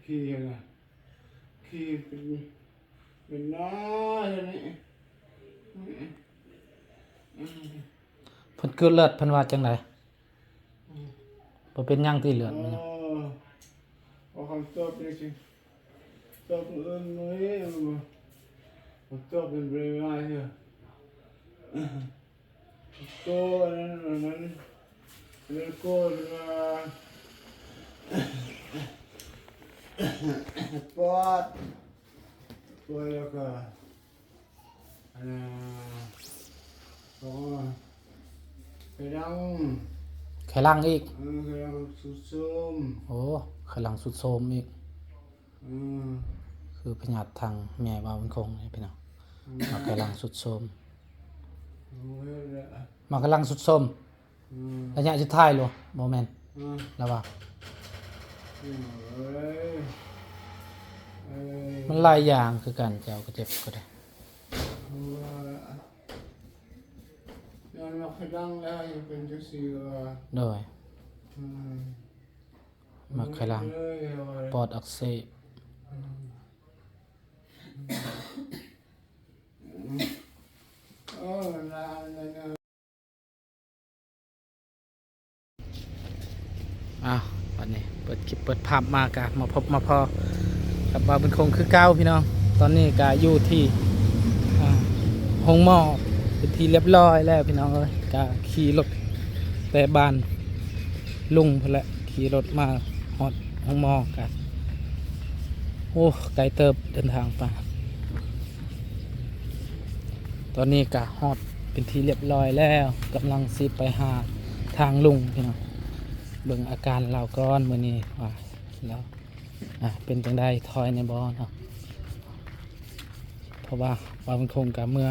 ຂີ່ຫັ້ນນະ ຂີ່ເປັນ ເປັນໜ້າເດນີ້ ເພິ່ນເກີດເລືອດ ເພິ່ນວ່າຈັ່ງໃດ? ບໍ່ເປັນຫຍັງຕິເລືອດມັນ? ເອີ ເອົາຄຳຕອບນີ້ຊິ ຕອບເອີ້ນເລີຍ ຄຳຕອບມັນບໍ່ໄດ້ງ່າຍເທື່ອ. ໂກອັນນັ້ນ ອັນນັ້ນ ອັນນັ້ນໂກເພິ່ນວ່າ ປອດ ປອດ ແລ້ວກໍ ອັນນ່າ ຂອງໄຂ່ຫຼັງ ໄຂ່ຫຼັງອີກ. ເອີ ໄຂ່ຫຼັງຊຸດໂຊມ. ໂອ້ ໄຂ່ຫຼັງຊຸດໂຊມອີກ. ອືມ ຄືພະຍາດທາງແມ່ບ່າວບຸນຄົງນີ້ພີ່ນ້ອງ ອືມ ໝາກໄຂ່ຫຼັງຊຸດໂຊມ ໂອ້ຍ ໝາກໄຂ່ຫຼັງຊຸດໂຊມ ອືມ ໄລຍະສຸດທ້າຍໂລ ບໍ່ແມ່ນ ອືມ ລະວ່າ ອືມ ເອີຍ ເອີຍ ມັນຫຼາຍຢ່າງຄືກັນ ເຈົ້າກໍເຈັບກໍໄດ້ ເອີຍ ຍ້ອນວ່າໄຂ່ຫຼັງແລ້ວຍັງເປັນຈັ່ງຊີ້ວ່າ ໂດຍ ອືມ ໝາກໄຂ່ຫຼັງ ເອີຍ ໂດຍ ປອດອັກເສບ ອືມ ເອີ ລະ ລະ ລະ ອ້າວ ບັດນີ້ເປີດຄລິບເປີດພາບມາກະມາພົບມາພໍ້ກັບບ່າວບຸນຄົງຄືເກົ່າພີ່ນ້ອງ. ຕອນນີ້ກະຢູ່ທີ່ ອາ ໂຮງໝໍເປັນທີ່ລຽບຮ້ອຍແລ້ວພີ່ນ້ອງເອີຍ. ກະຂີ່ລົດແຕ່ບ້ານລຸງພຸ້ນແຫຼະ ຂີ່ລົດມາຮອດໂຮງໝໍກະ ໂອ້ ໄກເຕີບເດີນທາງໄປ. ຕອນນີ້ກະຮອດເປັນທີ່ລຽບຮ້ອຍແລ້ວ ກຳລັງຊິໄປຫາທາງລຸງພີ່ນ້ອງ ເບິ່ງອາການລາວກ່ອນມື້ນີ້ວ່າລາວ ອາ ເປັນຈັ່ງໃດ ຖອຍແດ່ບໍ່ເນາະ ເພາະວ່າບ່າວບຸນຄົງກະເມືອ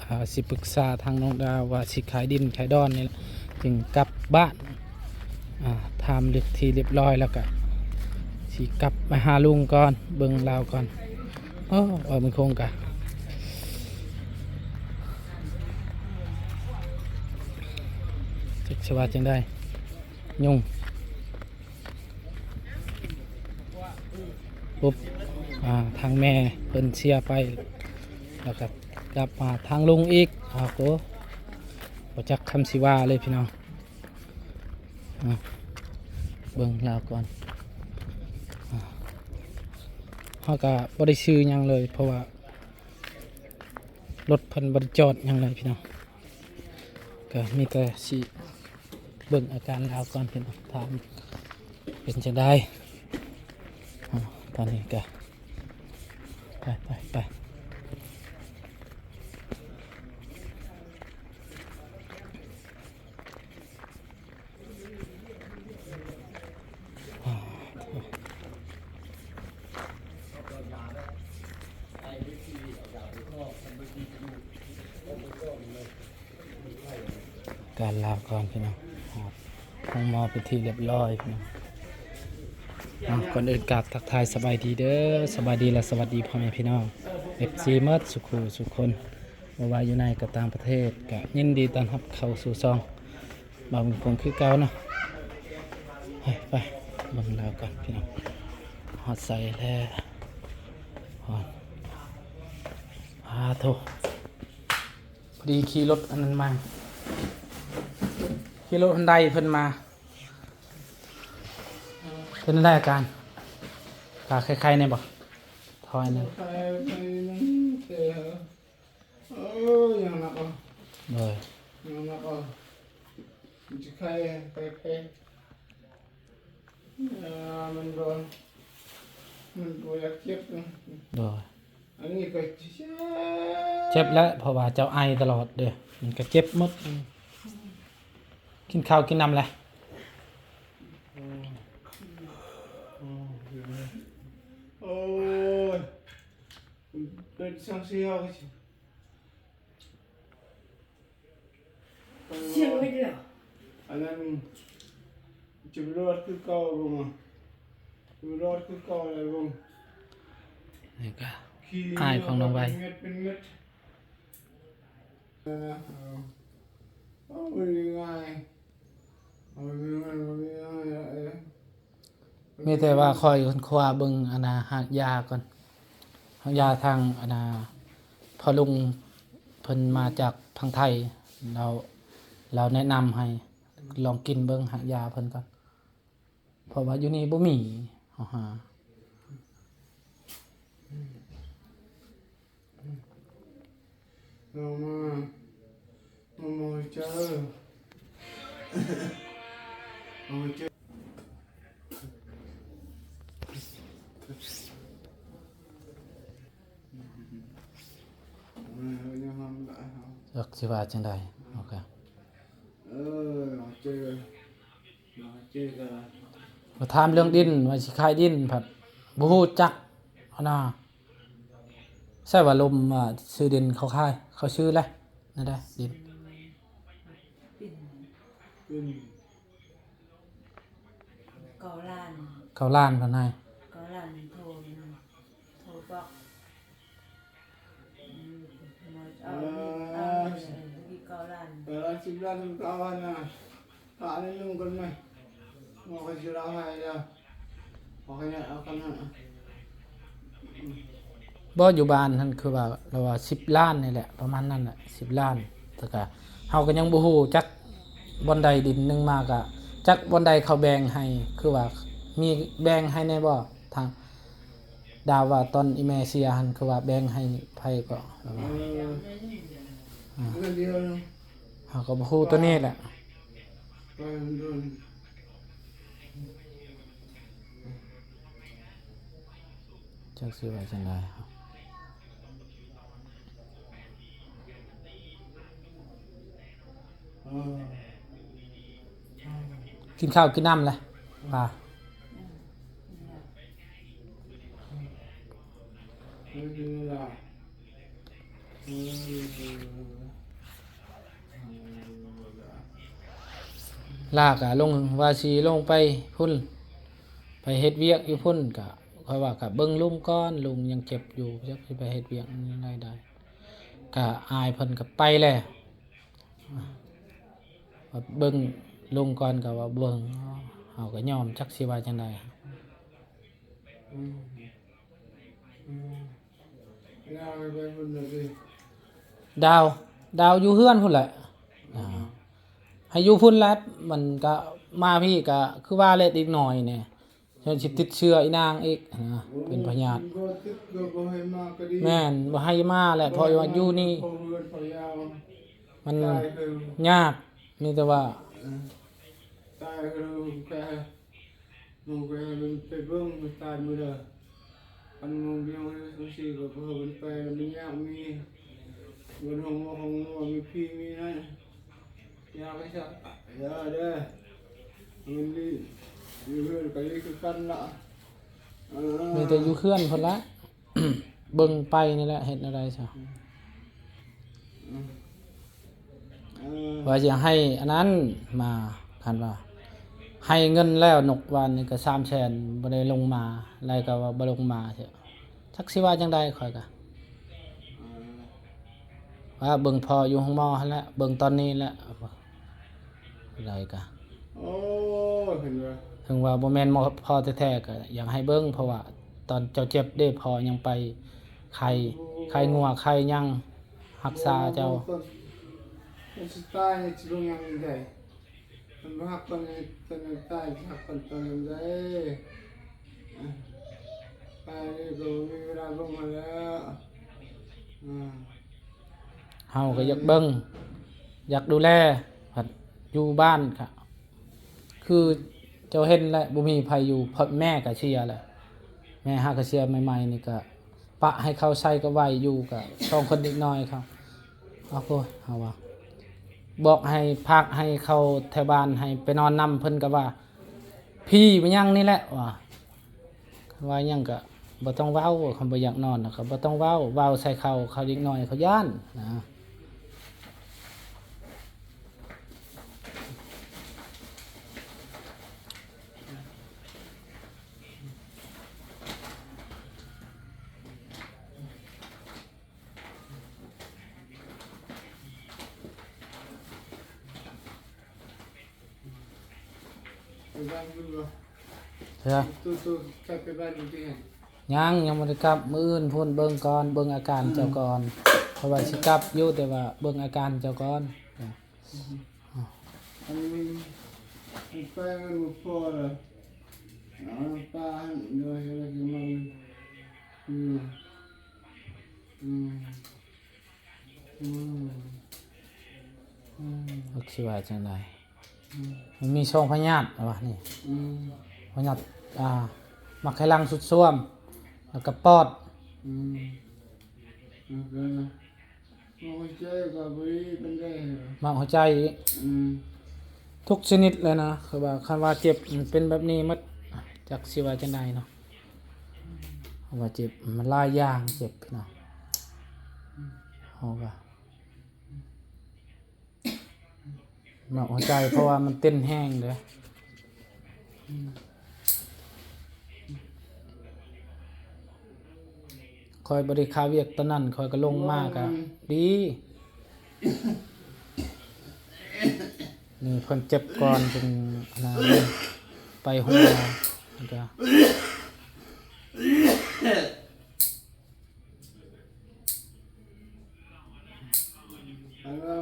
ອາ ຊິປຶກສາທາງນ້ອງດາວວ່າຊິຂາຍດິນຂາຍດອນນີ້ແຫຼະ ຈຶ່ງກັບບ້ານ ອາ ຖາມເລື່ອງທີ່ລຽບຮ້ອຍແລ້ວກະຊິກັບໄປຫາລຸງກ່ອນ ເບິ່ງລາວກ່ອນ. ໂອ້ ບ່າວບຸນຄົງກະຈັກຊິວ່າຈັ່ງໃດ ຍຸງ ປຸບ ອາ ທາງແມ່ເພິ່ນເສຍໄປ ແລ້ວກໍກັບມາທາງລຸງອີກ ອາ ໂກ ບໍ່ຈັກຄຳຊິວ່າເລີຍພີ່ນ້ອງ. ອາ ເບິ່ງລາວກ່ອນ ອາ ເຮົາກໍບໍ່ໄດ້ຊື້ຫຍັງເລີຍ ເພາະວ່າ ລົດເພິ່ນບໍ່ໄດ້ຈອດຫຍັງເລີຍພີ່ນ້ອງ ກໍມີແຕ່ຊິເບິ່ງອາການລາວກ່ອນພີ່ນ້ອງ ຖາມເປັນຈັ່ງໃດ. ອາ ຕອນນີ້ກໍ ໄປ ໄປ ໄປ. ການລາວກ່ອນພີ່ນ້ອງ ຮອດໂຮງໝໍເປັນທີ່ລຽບຮ້ອຍພີ່ນ້ອງ. ເອົາ ກ່ອນອື່ນກາບທັກທາຍສະບາຍດີເດີ ສະບາຍດີ ແລະ ສະຫວັດດີພໍ່ແມ່ພີ່ນ້ອງ ເອັຟຊີ ໝົດສູ່ຄູ່ສູ່ຄົນ ບໍ່ວ່າຢູ່ໃນ ກໍຕ່າງປະເທດ ກໍຍິນດີຕ້ອນຮັບເຂົ້າສູ່ຊ່ອງບ່າວບຸນຄົງຄືເກົ່າເນາະ. ໄປ ໄປເບິ່ງລາວກ່ອນພີ່ນ້ອງ ຮອດໃສແລ້ວ ຮອດ ອາໂທ ພໍດີຂີ່ລົດອັນນັ້ນມາ ຂີ່ລົດຮອນໄດເພິ່ນມາ ເປັນໃດອາການ ກະໄຄໆແດ່ບໍ່? ຖອຍໜຶ່ງ ໄຄ ໄຄໜຶ່ງແຕ່ ເອີ ຍັງໜັກເອົາ ໂດຍ ຍັງໜັກເອົາ ມັນຊິໄຄ ໄຄ ໄຄ ອາ ມັນບໍ່ ມັນບໍ່ຢາກເຈັບນະ ໂດຍ ອັນນີ້ກໍເຈັບ ເຈັບແຫຼະ ເພາະວ່າເຈົ້າໄອຕະຫຼອດເດ້ ມັນກໍເຈັບໝົດ. ອືມ ກິນເຂົ້າກິນນ້ຳແລ້ວ? ອືມ ອືມ ໂອ້ຍ ເປັນສັງເສຍ ສຽງເຮັດແລ້ວ ອັນນັ້ນຈະລອດຄືເກົ່າບໍ່ມາ ຈະລອດຄືເກົ່າແລ້ວບໍ່ ນີ້ກະອ້າຍຂອງນ້ອງໄວ ເມັດເປັນເມັດ ເອີ ເອົາ ເອົາບໍ່ໄດ້ງ່າຍ ເອົາບໍ່ໄດ້ງ່າຍ ບໍ່ໄດ້ງ່າຍ ເອີ. ມີແຕ່ວ່າຂ້ອຍຄົ້ນຄວ້າເບິ່ງອັນນ່າຮາກຢາກ່ອນ ຮາກຢາທາງອັນນ່າພໍ່ລຸງເພິ່ນມາຈາກຝັ່ງໄທ ລາວ ລາວແນະນຳໃຫ້ລອງກິນເບິ່ງຮາກຢາເພິ່ນກ່ອນ ເພາະວ່າຢູ່ນີ້ບໍ່ມີ ເຮົາຫາ ລອງມາ ມາ ມາເຈີ ມາເຈີ ຈັກຊິວ່າຈັ່ງໃດ ໂອເຄ ເອີ ມາເຈີ ມາເຈີກັນ ມາຖາມເລື່ອງດິນ ວ່າຊິຂາຍດິນ ພັດບໍ່ຮູ້ຈັກຫັ້ນນະ. ໃຊ່ວ່າລົມວ່າຊື້ດິນເຂົາຂາຍ ເຂົາຊື້ແຫຼະ ນັ້ນແຫຼະດິນ ເກົ້າລ້ານ ເກົ້າລ້ານເພິ່ນໃຫ້ ເກົ້າລ້ານໂທ ໂທບອກ ເອີ ເອົາເອົາເກົ້າລ້ານ ເກົ້າລ້ານ ສິບລ້ານ ເອົາຫັ້ນນະ. ຖ້າອັນນີ້ນຸ່ງກ່ອນໄໝ? ໝໍກໍຊິລາວໃຫ້ແລ້ວ ຂໍຂະຫຍາຍເອົາຄຳນັ້ນ. ບໍ່ ຢູ່ບ້ານຫັ້ນຄືວ່າລາວວ່າສິບລ້ານນີ້ແຫຼະ ປະມານນັ້ນແຫຼະ ສິບລ້ານ ແຕ່ກະເຮົາກໍຍັງບໍ່ຮູ້ຈັກບ່ອນໃດ ດິນໜຶ່ງມາກະຈັກບ່ອນໃດເຂົາແບ່ງໃຫ້ ຄືວ່າມີແບ່ງໃຫ້ແດ່ບໍ່? ທາງດາວວ່າຕອນອີ່ແມ່ເສຍຫັ້ນ ຄືວ່າແບ່ງໃຫ້ໃຜກໍລາວວ່າ ເອີ ອາ ເດືອນດຽວ ເຮົາກໍບໍ່ຮູ້ຕົວນີ້ແຫຼະ ໄປເດີ ຈັກຊິວ່າຈັ່ງໃດ ເອີ ກິນເຂົ້າກິນນ້ຳແລ້ວ ວ່າ ເອີ ເອີ ລາກະລົງ ວ່າຊິລົງໄປພຸ້ນ ໄປເຮັດວຽກຢູ່ພຸ້ນ ກະ ຂ້ອຍວ່າກະເບິ່ງລຸງກ່ອນ ລຸງຍັງເຈັບຢູ່ ຈັກຊິໄປເຮັດວຽກແນວໃດໄດ້ ກະອ້າຍເພິ່ນກະໄປແລ້ວ ເບິ່ງລຸງກ່ອນ ກະວ່າເບິ່ງ ເຮົາກະຍອມ ຈັກຊິວ່າຈັ່ງໃດ. ອືມ ອືມ ດາວ ດາວຢູ່ເຮືອນພຸ້ນແຫຼະ ອືມ ອ່າ ໃຫ້ຢູ່ພຸ້ນແຫຼະ ມັນກະມາພີ້ກະຄືວ່າແຫຼະ ເດັກນ້ອຍນີ້ ເຊິ່ງຊິຕິດເຊື້ອອີນາງອີກນະ ເປັນພະຍາດ ບໍ່ຕິດກໍບໍ່ໃຫ້ມາກໍດີ ແມ່ນ ບໍ່ໃຫ້ມາແຫຼະ ເພາະວ່າຢູ່ນີ້ ເພາະເຮືອນເພາະຍາວ ມັນ ຕາຍຄື ຍາກ ມີແຕ່ວ່າ ເອີ ຕາຍຄືແກ ມັນກໍໃຫ້ມັນໄປເບິ່ງ ມັນຕາຍມື້ໃດ ອັນມັນຢູ່ຈັ່ງຊີ້ກໍເພິ່ນໄປແລ້ວ ມັນຍາກ ມີເງິນຂອງໝໍຂອງໝໍ ມີພີມີນັ້ນ ຢາກໄປຊະ ຢ່າເດີ ມັນດີ ຢູ່ເຮືອນກໍດີຄືກັນລະ ເອີ ມີແຕ່ຢູ່ເຮືອນພຸ້ນລະ ເບິ່ງໄປນີ້ແຫຼະ ເຮັດແນວໃດຊະ ອືມ ອືມ ເອີ ວ່າຊິໃຫ້ອັນນັ້ນມາ ຄັນວ່າໃຫ້ເງິນແລ້ວ ນົກວານນີ້ກໍສາມແສນ ບໍ່ໄດ້ລົງມາ ແລ້ວກໍວ່າບໍ່ລົງມາ ຈັກຊິວ່າຈັ່ງໃດ ຂ້ອຍກະ ເອີ ວ່າເບິ່ງພໍ່ຢູ່ໂຮງໝໍຫັ້ນແຫຼະ ເບິ່ງຕອນນີ້ແຫຼະ ໃດກະ ໂອ້ຍ ເຫັນບໍ່ ເຖິງວ່າບໍ່ແມ່ນພໍ່ແທ້ໆ ກໍຢາກໃຫ້ເບິ່ງ ເພາະວ່າຕອນເຈົ້າເຈັບເດ້ ພໍ່ຍັງໄປໄຂ່ ໄຂ່ງົວ ໄຂ່ຫຍັງ ຮັກສາເຈົ້າ ມັນຊິຕາຍ ຊິລົງຫຍັງໄດ້ ມັນບໍ່ຮັກຄົນ ຕົນຕາຍ ຊິຮັກຄົນຕົນໄດ້ ໄປນີ້ກໍບໍ່ມີເວລາເບິ່ງຫັ້ນແລ້ວ ອືມ ເຮົາກໍຢາກເບິ່ງ ຢາກດູແລ ພັດຢູ່ບ້ານກະ ຄືເຈົ້າເຫັນແຫຼະ ບໍ່ມີໃຜຢູ່ ພໍ່ແມ່ກໍເສຍແລ້ວ ແມ່ຫາກໍເສຍໃໝ່ໆ ນີ້ກໍປະໃຫ້ເຂົາໃຊ້ກໍໄຫວຢູ່ ກໍສອງຄົນເດັກນ້ອຍເຂົາ ເອົາໂພດ ເຮົາວ່າ ບອກໃຫ້ ພາກໃຫ້ເຂົາແຖວບ້ານໃຫ້ໄປນອນນຳ ເພິ່ນກໍວ່າ ຜີມາຫຍັງນີ້ແຫຼະ ວ່າ ວ່າຫຍັງກະບໍ່ຕ້ອງເວົ້າ ຄັນບໍ່ຢາກນອນນະກະບໍ່ຕ້ອງເວົ້າ ເວົ້າໃສ່ເຂົາ ເຂົາເດັກນ້ອຍເຂົາຢ້ານນະ. ໄປໄດ້ຢູ່ບໍ່? ເທື່ອ ໂຕ ໂຕກັບໄປບ້ານຢູ່ຕິ? ຍັງ ຍັງບໍ່ໄດ້ກັບ ມື້ອື່ນພຸ້ນ ເບິ່ງກ່ອນ ເບິ່ງອາການເຈົ້າກ່ອນ ເພາະວ່າຊິກັບຢູ່ ແຕ່ວ່າເບິ່ງອາການເຈົ້າກ່ອນ. ອັນນີ້ມັນ ມັນໄປມັນບໍ່ພໍລະ ເອົາປາໂດຍ ແລ້ວກໍມັນ ອືມ ອືມ ອືມ ອືມ ຈັກຊິວ່າຈັ່ງໃດ ອືມ ມັນມີສອງພະຍາດວ່ານີ້ ອືມ ພະຍາດ ອ່າ ໝາກໄຂ່ຫຼັງຊຸດຊວມ ແລ້ວກໍປອດ ອືມ ແລ້ວກໍ ຫົວໃຈກໍບໍ່ດີປານໃດ ໝາກຫົວໃຈອີກ ອືມ ທຸກຊະນິດເລີຍນະ ຄືວ່າຄັນວ່າເຈັບມັນເປັນແບບນີ້ໝົດ ຈັກຊິວ່າຈັ່ງໃດເນາະ ເພາະວ່າເຈັບມັນຫຼາຍຢ່າງເຈັບເນາະ ເຮົາກໍ ເນາະ ຫົວໃຈ ເພາະວ່າມັນເຕັ້ນແຮງເດ້ ຂ້ອຍບໍ່ໄດ້ຄາວຽກຕອນນັ້ນ ຂ້ອຍກໍລົງມາກໍດີ ນີ້ເພິ່ນເຈັບກ່ອນ ເພິ່ນອັນນັ້ນ ໄປໂຮງໝໍ ແລ້ວກໍ ອັນວ່າ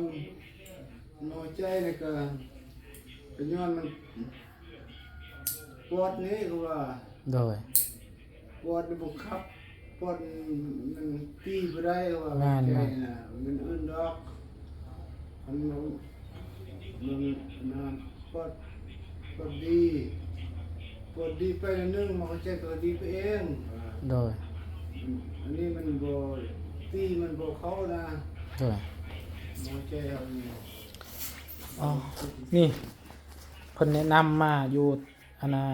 ຫົວໃຈນີ້ກໍ ກໍຍ້ອນມັນປອດນີ້ ຄືວ່າ ໂດຍ ປອດນີ້ບໍ່ຂັບ ປອດມັນຕີບໍ່ໄດ້ ວ່າ ແມ່ນ ແມ່ນ ມັນອື່ນດອກ ມັນ ມັນ ມັນປອດ ປອດດີ ປອດດີໄປໜ້ອຍໜຶ່ງ ມັນກໍຈະກໍດີໄປເອງ ໂດຍ ອັນນີ້ມັນບໍ່ ຕີມັນບໍ່ເຂົ້ານະ ໂດຍ ບໍ່ໃຈເຮົານີ້ ອໍ ນີ້ ເພິ່ນແນະນຳມາຢູ່ ອັນນ່າ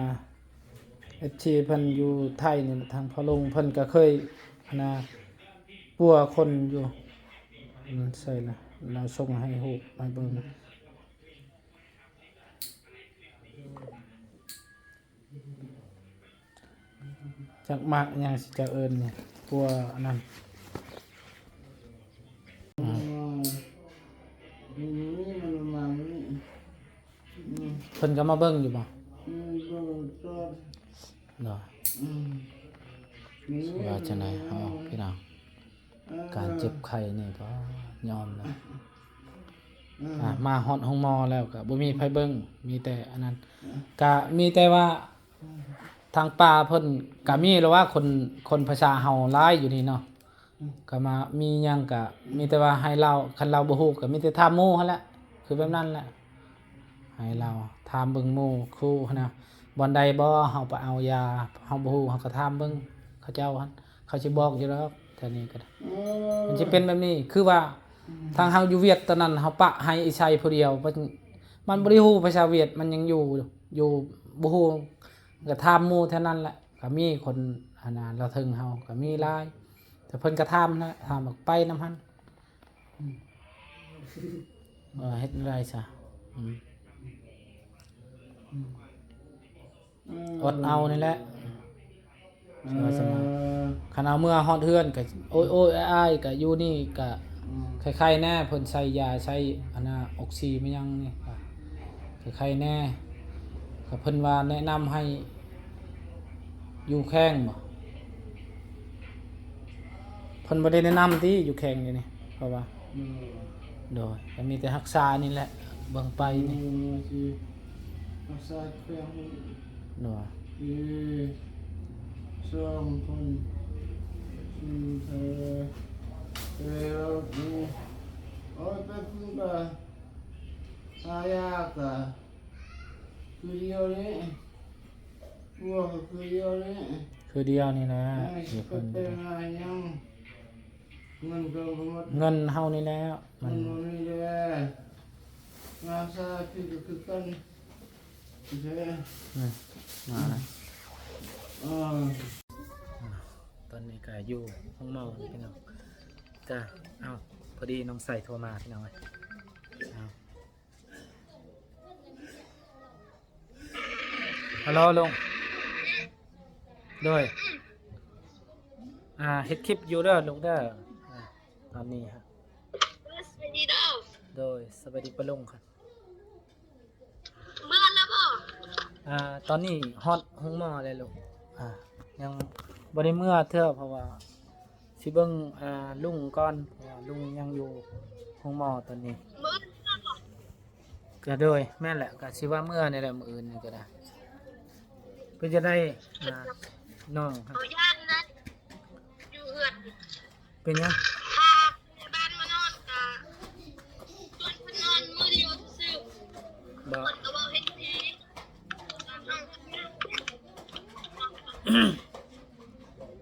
ເອັຟຊີ ເພິ່ນຢູ່ໄທນີ້ ທາງພໍ່ລຸງເພິ່ນກໍເຄີຍ ອັນນ່າ ປົວຄົນຢູ່ ອືມ ໃສ່ລະ ລາວສົ່ງໃຫ້ຮູບໃຫ້ເບິ່ງ ຈັກໝາກຫຍັງຊິຈະເອີ້ນນີ້ ປົວອັນນັ້ນ ອືມ ເພິ່ນກໍມາເບິ່ງຢູ່ບໍ່? ອືມ ເບິ່ງຕອນ ເນາະ ອືມ ວ່າຈັ່ງໃດເຮົາພີ່ນ້ອງ ການເຈັບໄຂ້ນີ້ກໍຍອມນະ ອືມ ອ່າ ມາຮອດໂຮງໝໍແລ້ວກໍບໍ່ມີໃຜເບິ່ງ ມີແຕ່ອັນນັ້ນ ອືມ ກະມີແຕ່ວ່າ ອືມ ທາງປ່າເພິ່ນກະມີແລ້ວວ່າ ຄົນ ຄົນພາສາເຮົາຫຼາຍຢູ່ນີ້ເນາະ ກໍມາມີຫຍັງກໍມີແຕ່ວ່າໃຫ້ລາວ ຄັນລາວບໍ່ຮູ້ກໍມີແຕ່ຖາມໝູ່ຫັ້ນແຫຼະ ຄືແບບນັ້ນແຫຼະ ໃຫ້ລາວຖາມເບິ່ງໝູ່ຄູ່ຫັ້ນນະ ບ່ອນໃດບໍ່ ເຮົາໄປເອົາຢາ ເຮົາບໍ່ຮູ້ ເຮົາກໍຖາມເບິ່ງເຂົາເຈົ້າຫັ້ນ ເຂົາຊິບອກຢູ່ດອກ ແຖວນີ້ກໍໄດ້ ມັນຊິເປັນແບບນີ້ ຄືວ່າ ທາງເຮົາຢູ່ຫວຽດຕອນນັ້ນ ເຮົາປະໃຫ້ອີ່ໄຊຜູ້ດຽວ ມັນ ມັນບໍ່ໄດ້ຮູ້ພາສາຫວຽດ ມັນຍັງຢູ່ ຢູ່ ບໍ່ຮູ້ ກໍຖາມໝູ່ແຖວນັ້ນແຫຼະ ກໍມີຄົນ ອັນນ່າ ລາວເຖິງເຮົາກໍມີຫຼາຍ ແຕ່ເພິ່ນກໍຖາມນະ ຖາມວ່າໄປນຳຫັ້ນ ອືມ ເອີ ເຮັດແນວໃດຊະ ອືມ ອືມ ອົດເອົານີ້ແຫຼະ ເອີ ວ່າຊັ້ນນະ ຄັນເອົາເມືອຮອດເຮືອນກໍໂອ້ຍໆອ້າຍໆ ກໍຢູ່ນີ້ກໍ ອືມ ໄຂ້ໆແດ່ ເພິ່ນໃສ່ຢາ ໃສ່ອັນນ່າ ອອກຊີແມ່ນຫຍັງນີ້ ກໍໄຂ້ໆແດ່ ກໍເພິ່ນວ່າແນະນຳໃຫ້ຢູ່ແຂວງບໍ? ເພິ່ນບໍ່ໄດ້ແນະນຳຕິ ຢູ່ແຂວງນີ້ນີ້ ເພາະວ່າ ໂດຍ ໂດຍ ກໍມີແຕ່ຮັກສານີ້ແຫຼະ ເບິ່ງໄປນີ້ ເອີ ຊິຮັກສາແຂວງ ໂດຍ ເອີ ສອງຄົນ ອືມ ເອີ ເອີ ໂອ້ຍ ໄປພຸ້ນກໍຫາຍາກະຄືດຽວນີ້ ຜົວກໍຄືດຽວນີ້ ຄືດຽວນີ້ແຫຼະ ເອີ ຊິໄປຫາຫຍັງ ເງິນກໍບໍ່ໝົດ ເງິນເຮົານີ້ແຫຼະ ມັນ ເງິນບໍ່ມີແລ້ວ ງານຊາພີກໍຄືກັນ ໂອເຄ ນີ້ ມາແລ້ວ ເອີ ຕອນນີ້ກໍຢູ່ໂຮງໝໍພີ່ນ້ອງ ກະ ເອົ້າ ພໍດີນ້ອງໃສໂທມາພີ່ນ້ອງເອີຍ ເອົ້າ ຮັລໂຫຼ ລຸງ ໂດຍ ອ່າ ເຮັດຄລິບຢູ່ເດີ ລຸງເດີ ອ່າ ຕອນນີ້ຮະ ສະບາຍດີເດີ ໂດຍ ສະບາຍດີປ້າລຸງ ເມືອແລ້ວບໍ່? ອ່າ ຕອນນີ້ຮອດໂຮງໝໍແລ້ວລູກ. ອ່າ ຍັງບໍ່ໄດ້ເມືອເທື່ອ ເພາະວ່າຊິເບິ່ງ ອ່າ ລຸງກ່ອນ ເພາະວ່າລຸງຍັງຢູ່ໂຮງໝໍຕອນນີ້. ກໍໂດຍ ແມ່ນແຫຼະ ກໍຊິວ່າເມືອນີ້ແຫຼະ ມື້ອື່ນນີ້ກໍໄດ້. ເປັນຈັ່ງໃດ ອ່າ ນ້ອງ? ເຂົາຢ້ານນະ ຢູ່ເຮືອນ ເປັນຫຍັງ? ພາແມ່ບ້ານມານອນກະ ຊວນເພິ່ນນອນມື້ດຽວຊື່ໆ ບໍ່? ເພິ່ນກໍເວົ້າເຫັນຜີ.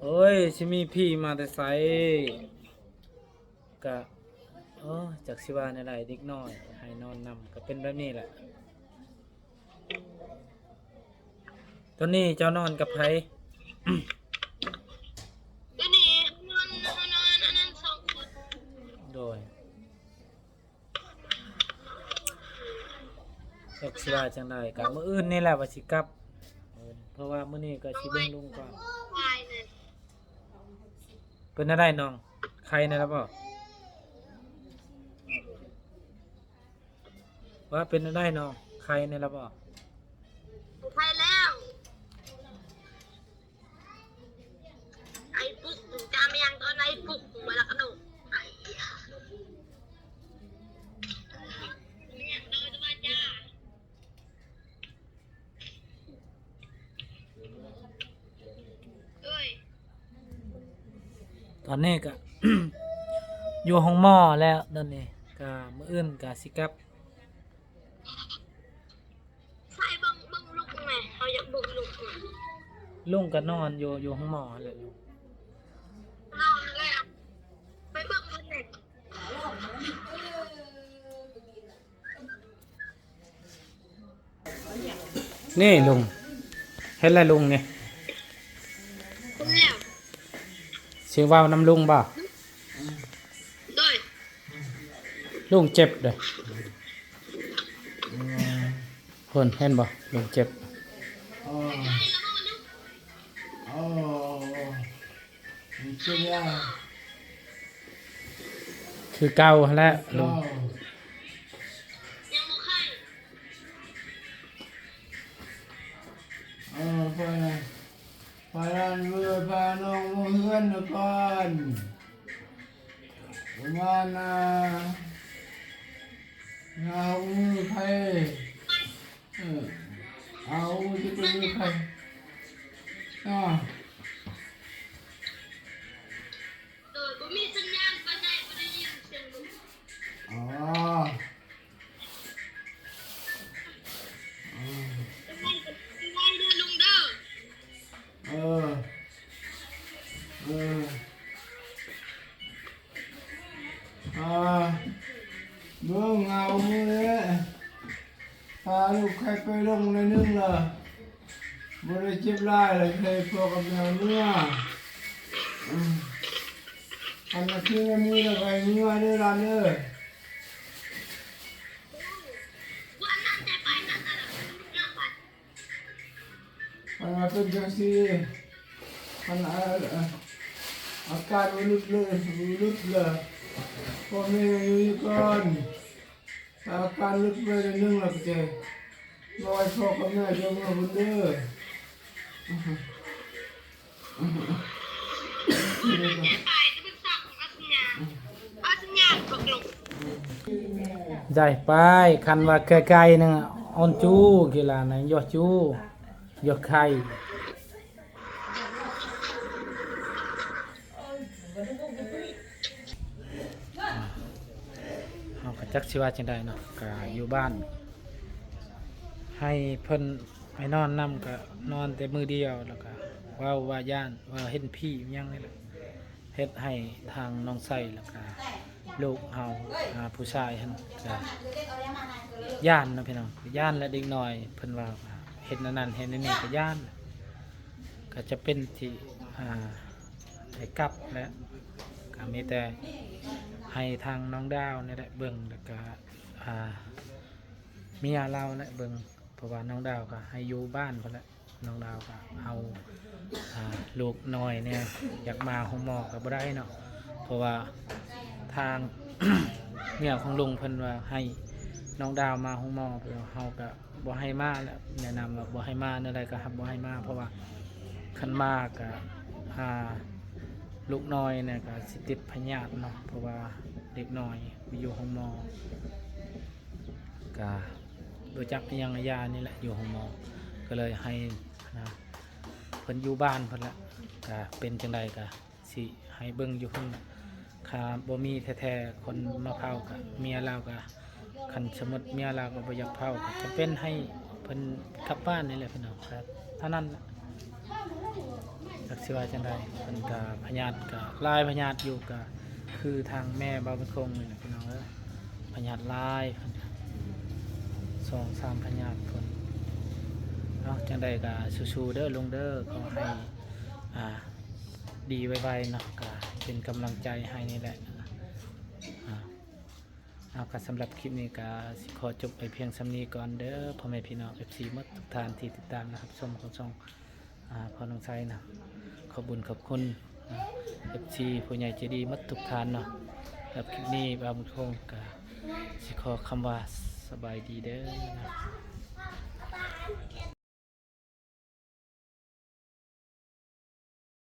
ໂອ້ຍ ຊິມີຜີມາແຕ່ໃສ? ກະ ໂອ້ ຈັກຊິວ່າແນວໃດ ເດັກນ້ອຍໃຫ້ນອນນຳ ກະເປັນແບບນີ້ແຫຼະ. ຕອນນີ້ເຈົ້ານອນກັບໃຜ? ດຽວນີ້ນອນ ນອນ ນອນອັນນັ້ນສອງຄົນ. ໂດຍ ຈັກຊິວ່າຈັ່ງໃດ ກະມື້ອື່ນນີ້ແຫຼະວ່າຊິກັບ ເພາະວ່າມື້ນີ້ກະຊິເບິ່ງລຸງກ່ອນ. ເປັນແນວໃດນ້ອງ ໄຄແດ່ແລ້ວບໍ່? ວ່າເປັນແນວໃດນ້ອງ ໄຄແດ່ແລ້ວບໍ່? ໄຄແລ້ວ ໄອປຸກ ຈາມຍັງຕອນໄອປຸກ ເວລາກະໂດດ ໄອ ຕອນນີ້ກະ ຢູ່ໂຮງໝໍແລ້ວ ຕອນນີ້ກະມື້ອື່ນກະຊິກັບ. ໃສ່ເບິ່ງ ເບິ່ງລຸງແດ່ ເຮົາຢາກເບິ່ງລຸງ. ລຸງກະນອນຢູ່ ຢູ່ໂຮງໝໍຫັ້ນແຫຼະ ນອນແລ້ວ ໄປເບິ່ງເພິ່ນແດ່. ນີ້ລຸງ ເຮັດແລ້ວລຸງນີ້ ເຮັດແລ້ວ. ຊິເວົ້ານຳລຸງບໍ່? ໂດຍ. ລຸງເຈັບເດີ້ ພຸ້ນເຫັນບໍ່? ລຸງເຈັບ. ຄືເກົ່າຫັ້ນແຫຼະລຸງ. ເອີ ໄປ ໄປອັນເວີ ພານ້ອງມາເຮືອນກ່ອນ ປະມານ ອ່າ ຫ້າຫົກມື້ໄປ. ເອີ ເອົາ ຊິໄປຢູ່ໃສ? ອາ ໂດຍ ບໍ່ມີສັນຍານປານໃດ ບໍ່ໄດ້ຍິນສຽງລຸງ. ອໍ ອືມ ໄວໆເດີ້ລຸງເດີ້. ເອີ ເອີ ອ່າ ເບິ່ງເອົາມື້ນີ້ ພາລູກໄຂ້ໄປລົງໜ້ອຍໜຶ່ງລະ ບໍ່ໄດ້ເຈັບຫຼາຍລະ ໃຫ້ພໍ່ກັບແມ່ເມືອ. ອືມ ຄັນວ່າຄືແມ່ມີລະ ໄປເມືອເດີ້ຫຼານເດີ້. ຄັນວ່າເປັນຈັ່ງຊີ້ ຄັນ ອາ ອາການບໍ່ຫຼຸດເລີຍ ບໍ່ຫຼຸດເລີຍ ພໍ່ແມ່ຢູ່ກ່ອນ. ຖ້າອາການຫຼຸດໄປໜ້ອຍໜຶ່ງລະ ກໍຈະບອກໃຫ້ພໍ່ກັບແມ່ເຈົ້າເມືອພຸ້ນເດີ້. ໄດ້ໄປ ຄັນວ່າໄກໆ ນັ້ນອອນຈູ ກິລານັ້ນ ຢອກຈູ ຢອກໄຂ່. ເຮົາກໍຈັກຊິວ່າຈັ່ງໃດເນາະ ກໍຢູ່ບ້ານ ໃຫ້ເພິ່ນໃຫ້ນອນນຳ ກໍນອນແຕ່ມື້ດຽວ ແລ້ວກໍເວົ້າວ່າຢ້ານ ວ່າເຫັນຜີຫຍັງນີ້ແຫຼະ ເຮັດໃຫ້ທາງນ້ອງໄຊ ແລ້ວກໍລູກເຮົາ ອ່າ ຜູ້ຊາຍຫັ້ນກໍຢ້ານເນາະພີ່ນ້ອງ ຢ້ານ ແລະ ເດັກນ້ອຍເພິ່ນວ່າເຮັດແນວນັ້ນເຮັດແນວນີ້ກໍຢ້ານ ກໍຈະເປັນທີ່ ອ່າ ໃຫ້ກັບ ແລະ ກໍມີແຕ່ໃຫ້ທາງນ້ອງດາວນີ້ແຫຼະເບິ່ງ ແລ້ວກໍ ອ່າ ເມຍລາວແຫຼະເບິ່ງ ເພາະວ່ານ້ອງດາວກໍໃຫ້ຢູ່ບ້ານພຸ້ນແຫຼະ ນ້ອງດາວກໍເອົາ ອ່າ ລູກນ້ອຍແດ່ ຢາກມາໂຮງໝໍກໍບໍ່ໄດ້ເນາະ ເພາະວ່າທາງເມຍຂອງລຸງເພິ່ນວ່າໃຫ້ ນ້ອງດາວມາໂຮງໝໍ ເຮົາກະບໍ່ໃຫ້ມາແຫຼະ ແນະນຳວ່າບໍ່ໃຫ້ມາ ແນວໃດກະຮັບບໍ່ໃຫ້ມາ ເພາະວ່າຄັນມາກະ ອ່າ ລູກນ້ອຍນີ້ກະຊິຕິດພະຍາດເນາະ ເພາະວ່າເດັກນ້ອຍຢູ່ໂຮງໝໍ ກະບໍ່ຈັກອີ່ຫຍັງອີ່ຫຍັງນີ້ແຫຼະ ຢູ່ໂຮງໝໍ ກະເລີຍໃຫ້ ນະ ເພິ່ນຢູ່ບ້ານເພິ່ນລະ ກະເປັນຈັ່ງໃດກະຊິໃຫ້ເບິ່ງຢູ່ພຸ້ນລະ ຖ້າບໍ່ມີແທ້ໆ ຄົນມາເຝົ້າກະ ເມຍລາວກະ ຄັນສົມມຸດເມຍລາວກະບໍ່ຢາກເຝົ້າ ກະຈຳເປັນໃຫ້ເພິ່ນກັບບ້ານນີ້ແຫຼະພີ່ນ້ອງ ກະເທົ່ານັ້ນລະ ຈັກຊິວ່າຈັ່ງໃດ ເພິ່ນກະພະຍາດກະຫຼາຍພະຍາດຢູ່ ກະຄືທາງແມ່ບ່າວບຸນຄົງນີ້ແຫຼະພີ່ນ້ອງເອີຍ ພະຍາດຫຼາຍ ສອງສາມພະຍາດພຸ້ນເນາະ ຈັ່ງໃດກະສູ້ໆເດີລຸງເດີ ຂໍໃຫ້ ອ່າ ດີໄວໆເນາະ ກະເປັນກຳລັງໃຈໃຫ້ນີ້ແຫຼະ ອ່າ ເອົາ ກະສຳລັບຄລິບນີ້ກະຊິຂໍຈົບໄວ້ພຽງສ່ຳນີ້ກ່ອນເດີ ພໍ່ແມ່ພີ່ນ້ອງ ເອັຟຊີ ໝົດທຸກທ່ານທີ່ຕິດຕາມ ແລະ ຮັບຊົມຂອງຊ່ອງ ອ່າ ພໍ່ນ້ອງໄຊນະ ຂອບບຸນຂອບຄຸນ ອ່າ ເອັຟຊີ ຜູ້ໃຫຍ່ໃຈດີໝົດທຸກທ່ານເນາະ ສຳລັບຄລິບນີ້ ບ່າວບຸນຄົງກະຊິຂໍຄຳວ່າສະບາຍດີເດີ.